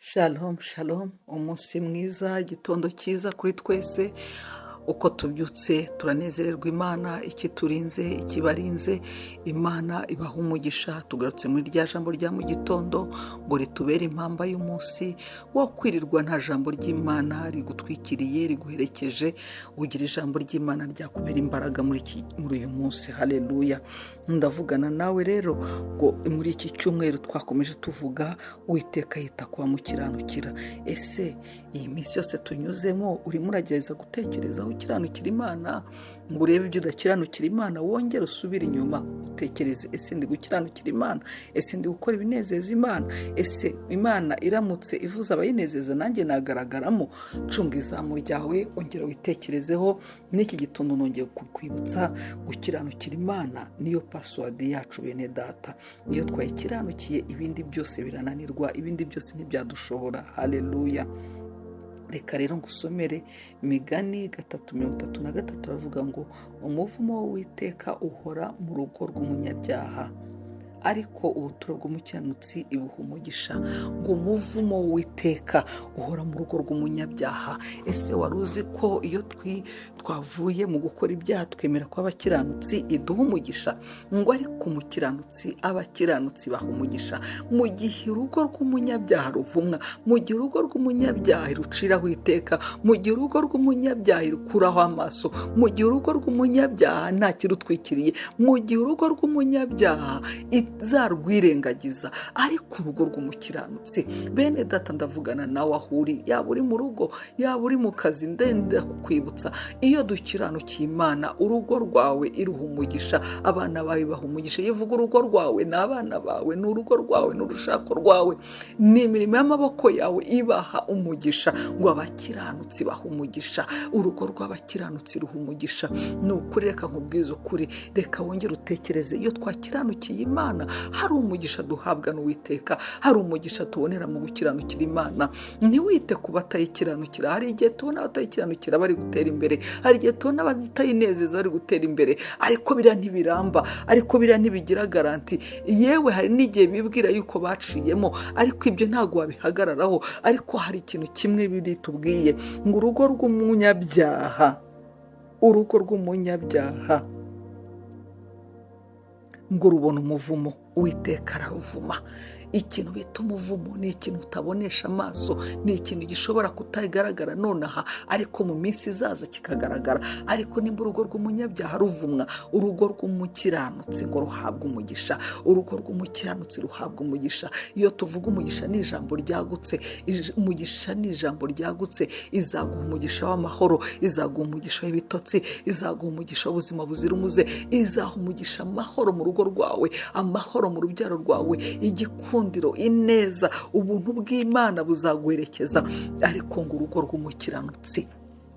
Shalom shalom, umunsi mwiza, igitondo cyiza kuri twese. Uko tubyutse turanezererwa Imana, ikiturinze, ikibarinze, Imana ibaha umugisha. Tugarutse muri rya jambo rya mu gitondo ngo ritubere impamba y'umunsi. Wo kwirirwa nta jambo ry'Imana rigutwikiriye, riguherekeje, ugira ijambo ry'Imana ryakubera imbaraga muri uyu munsi. Haleluya! Ndavugana nawe rero ngo muri iki cyumweru twakomeje tuvuga Uwiteka yita ku bamukiranukira. Ese iyi minsi yose tunyuzemo urimo uragerageza gutekereza aho ukiranukira Imana, ngo urebe ibyo udakiranukira Imana, wongere usubire inyuma utekereze: ese ndi gukiranukira Imana? Ese ndi gukora ibinezeza Imana? Ese Imana iramutse ivuze abayinezeza nanjye nagaragaramo? Cunga izamu ryawe, ongera witekerezeho. N'iki gitondo nongeye kukwibutsa gukiranukira Imana, niyo password yacu, bene data. Iyo twayikiranukiye ibindi byose birananirwa, ibindi byose ntibyadushobora. Haleluya! Reka rero ngusomere Imigani 3:33, aravuga ngo: "Umuvumo w'Uwiteka uhora mu rugo rw'umunyabyaha, ariko ubuturo bw'umukiranutsi ibuha umugisha." Ngo umuvumo w'Uwiteka uhora mu rugo rw'umunyabyaha. Ese wari uzi ko iyo twavuye mu gukora ibyaha, twemera ko abakiranutsi iduha umugisha? Ngo ariko umukiranutsi, abakiranutsi baha umugisha, mu gihe urugo rw'umunyabyaha ruvumwa, mu gihe urugo rw'umunyabyaha ruciraho iteka, mu gihe urugo rw'umunyabyaha rukuraho amaso, mu gihe urugo rw'umunyabyaha nta kirutwikiriye, mu gihe urugo rw'umunyabyaha izarwirengagiza, ariko urugo rw'umukiranutsi. Bene data, ndavugana nawe aho uri, yaba uri mu rugo, yaba uri mu kazi, ndenda kukwibutsa: iyo dukiranukiye Imana, urugo rwawe iruha umugisha, abana bawe baha umugisha. Iyo uvuga urugo rwawe, ni abana bawe, ni urugo rwawe, ni urushako rwawe, ni imirimo y'amaboko yawe ibaha umugisha. Ngo abakiranutsi baha umugisha, urugo rw'abakiranutsi ruha umugisha. Ni ukuri, reka nkubwize ukuri, reka wongere utekereze: iyo twakiranukiye Imana, hari umugisha duhabwa n'Uwiteka, hari umugisha tubonera mu gukiranukira Imana. Ntiwite ku batayikiranukira. Hari igihe tubona abatayikiranukira bari gutera imbere, hari igihe tubona abatayinezeza bari gutera imbere, ariko biriya ntibiramba, ariko biriya ntibigira garantie. Yewe, hari n'igihe bibwira yuko baciyemo, ariko ibyo ntabwo wabihagararaho. Ariko hari ikintu kimwe biri tubwiye ngo urugo rw'umunyabyaha, urugo rw'umunyabyaha ngo rubona umuvumo, Uwiteka araruvuma. Ikintu bita umuvumo ni ikintu utabonesha amaso, ni ikintu gishobora kutagaragara nonaha, ariko mu minsi izaza kikagaragara. Ariko nimba urugo rw'umunyabyaha ruvumwa, urugo rw'umukiranutsi ngo ruhabwe umugisha. Urugo rw'umukiranutsi ruhabwa umugisha. Iyo tuvuga umugisha, ni ijambo ryagutse. Umugisha ni ijambo ryagutse. Izaguha umugisha w'amahoro, izaguha umugisha w'ibitotsi, izaguha umugisha w'ubuzima buzira umuze, izaha umugisha amahoro mu rugo rwawe, amahoro mu rubyaro rwawe, igikundiro, ineza, ubuntu bw'Imana buzaguherekeza. Ariko ngo urugo rw'umukiranutsi,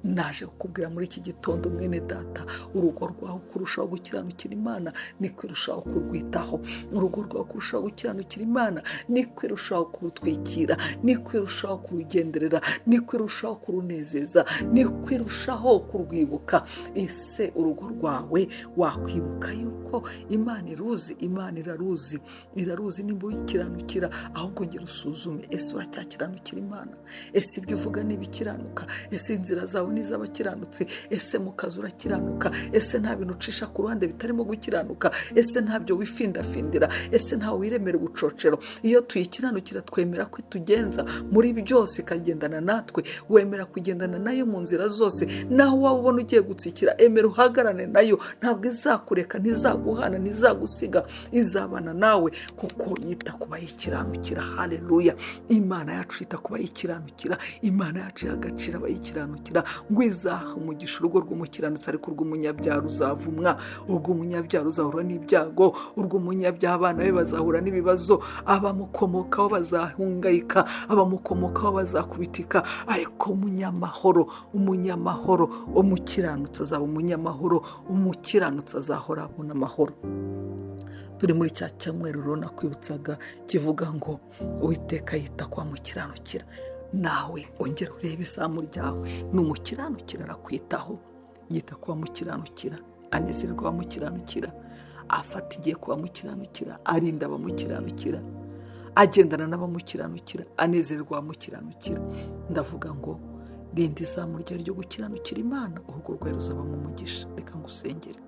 naje kukubwira muri iki gitondo, mwene data, urugo rwawe kurushaho gukiranukira Imana niko irushaho kurwitaho. Urugo rwawe kurushaho gukiranukira Imana niko irushaho kurutwikira, niko irushaho kurugenderera, niko irushaho kurunezeza, niko irushaho kurwibuka. Ese urugo rwawe wakwibuka yuko Imana iruzi? Imana iraruzi, iraruzi nimba uyikiranukira. Ahubwo ngera usuzume: ese uracyakiranukira Imana? Ese ibyo uvuga ntibikiranuka? Ese inzira zawe n'iz'abakiranutsi? Ese mu kazi urakiranuka? Ese nta bintu ucisha ku ruhande bitarimo gukiranuka? Ese ntabyo wifindafindira? Ese ntawe wiremera ubucocero? Iyo tuyikiranukira, twemera ko itugenza muri byose, ikagendana natwe. Wemera kugendana nayo mu nzira zose. Naho waba ubona ugiye gutsikira, emera uhagarane nayo. Ntabwo izakureka, ntizaguhana, ntizagusiga, izabana nawe kuko yita ku bayikiranukira. Haleluya! Imana yacu yita ku bayikiranukira, Imana yacu iha agaciro abayikiranukira. Ngo izaha umugisha urugo rw'umukiranutsi, ariko urw'umunyabyaha ruzavumwa. Urw'umunyabyaha ruzahura n'ibyago, urw'umunyabyaha abana be bazahura n'ibibazo, abamukomokaho bazahungayika, abamukomokaho bazakubitika. Ariko umunyamahoro, umunyamahoro, umukiranutsi azaba umunyamahoro, umukiranutsi azahora abona amahoro. Turi muri cya cyumweru rero nakwibutsaga kivuga ngo Uwiteka yita kwa mukiranukira. Nawe ongera urebe izamu ryawe. Ni umukiranukira, arakwitaho, yita ku bamukiranukira, anezerwa abamukiranukira, afata igihe ku bamukiranukira, arinda abamukiranukira, Agendana n'abamukiranukira, anezererwa abamukiranukira. Ndavuga ngo rinda izamu ryawe ryo gukiranukira Imana, urugo rwawe ruzabamo umugisha. Reka ngusengere.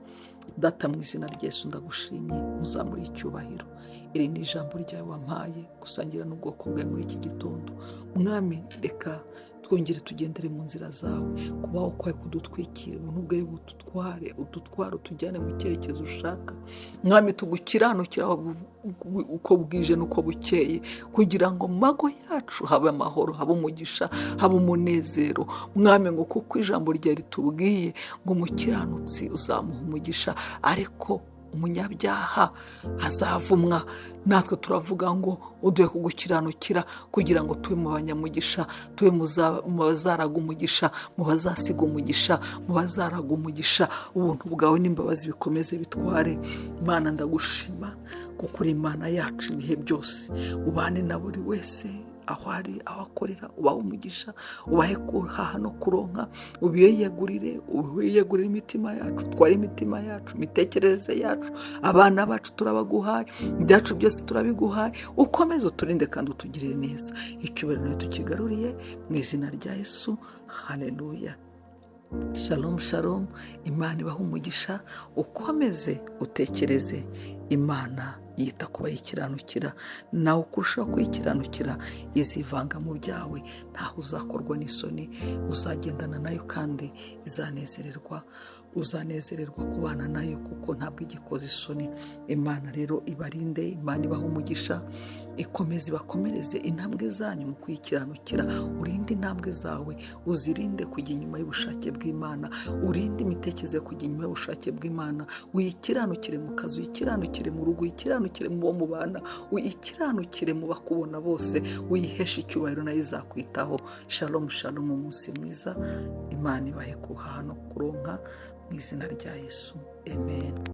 Data, mu izina rya Yesu, ndagushimye, uzamure icyubahiro. Iri ni ijambo ryawe wampaye gusangira n'ubwoko bwawe muri iki gitondo. Mwami, reka twongere tugendere mu nzira zawe, kubaho kwawe kudutwikira, ubuntu bwawe bututware, udutware, utujyane mu cyerekezo ushaka. Mwami, tugukiranukira uko bwije n'uko bukeye, kugira ngo mu mago yacu habe amahoro, habe umugisha, habe umunezero. Mwami, ngo kuko ijambo ryawe ritubwiye ngo umukiranutsi uzamuha umugisha, ariko umunyabyaha azavumwa. Natwe turavuga ngo uduhe kugukiranukira, kugira ngo tube mu banyamugisha, tube mu bazaraga umugisha, mu bazasiga umugisha, mu bazaraga umugisha. Ubuntu bwawe n'imbabazi bikomeze bitware. Imana, ndagushima kuko uri Imana yacu ibihe byose. Ubane na buri wese aho ari, aho akorera, ubahe umugisha, ubahe guhaha no kuronka, ubiyegurire, ubiyegurire imitima yacu, tware imitima yacu, imitekerereze yacu, abana bacu turabaguhaye, ibyacu byose turabiguhaye. Ukomeze uturinde kandi utugirire neza. Icyubahiro nawe tukigaruriye mu izina rya Yesu. Haleluya. Shalom, shalom. Imana ibahe umugisha. Ukomeze utekereze, Imana yita ku bayikiranukira, nawe uko urushaho kuyikiranukira izivanga mu byawe, ntaho uzakorwa n'isoni, uzagendana nayo kandi izanezererwa, uzanezererwa kubana nayo kuko ntabwo igikoza isoni. Imana rero ibarinde, Imana ibahe umugisha, ikomeze ibakomereze intambwe zanyu mu kuyikiranukira. Urinde intambwe zawe, uzirinde kujya inyuma y'ubushake bw'Imana, urinde imitekerereze kujya inyuma y'ubushake bw'Imana, uyikiranukire mu kazi, uyikiranukire mu rugo, uyikiranukire mu bo mubana, uyikiranukire mu bakubona bose, uyiheshe icyubahiro, nayo izakwitaho. Shalom, shalom, umunsi mwiza. Imana ibahe guhaha no kuronka mu izina rya Yesu, amen.